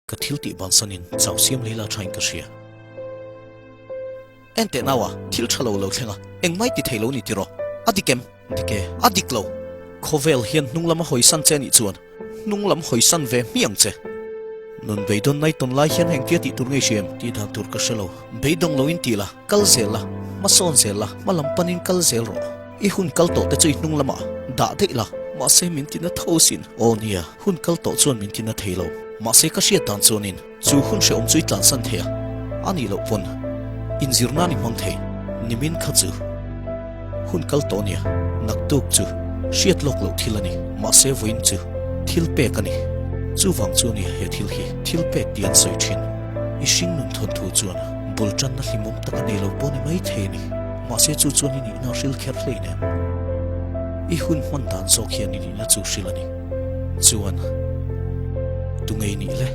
Ka thil tih bansanin chau siam lei la thain ka hria. En teh naua, thil tha lo lo thleng a, engmai ti thei lo ni tiraw? A dik em? Dik e, a dik lo. Khawvel hian hnung lama hawisan che anih chuan hnung lam hawisan ve hmiang che. Nun beidawn nai tawn lai hian engtia tih tur ngei hria em? Tih dan tur ka hre lo. Beidawng loin ti la, kal zel la, hmasawn zel la, hma lam panin kal zel rawh. I hun kal tawh te chu i hnung lamah dah daih la, mahse min tina tho sin. Aw nia. Hun kal tawh chuan min tina thei lo. Mahse ka hriat dan chuanin chu hun hrehawm chu i tlansan thei a, a nih loh pawn inzir nan i hmang thei. Nimin kha chu hun kal tawh nia, naktuk chu hriat lawk loh thil a ni. Mahse vawiin chu thil pek a ni. Chuvang chu ania he thil hi thil pek tih an sawi thin. I hring nun thawnthu chuan bul tanna hlimawm tak a nei lo pawh ni mai thei a ni. Mahse chu chuan i nihna a hril kher hlein em? I hun hman dan zawk hian i nihna chu hril a ni. Chuan, tu ngei nih le?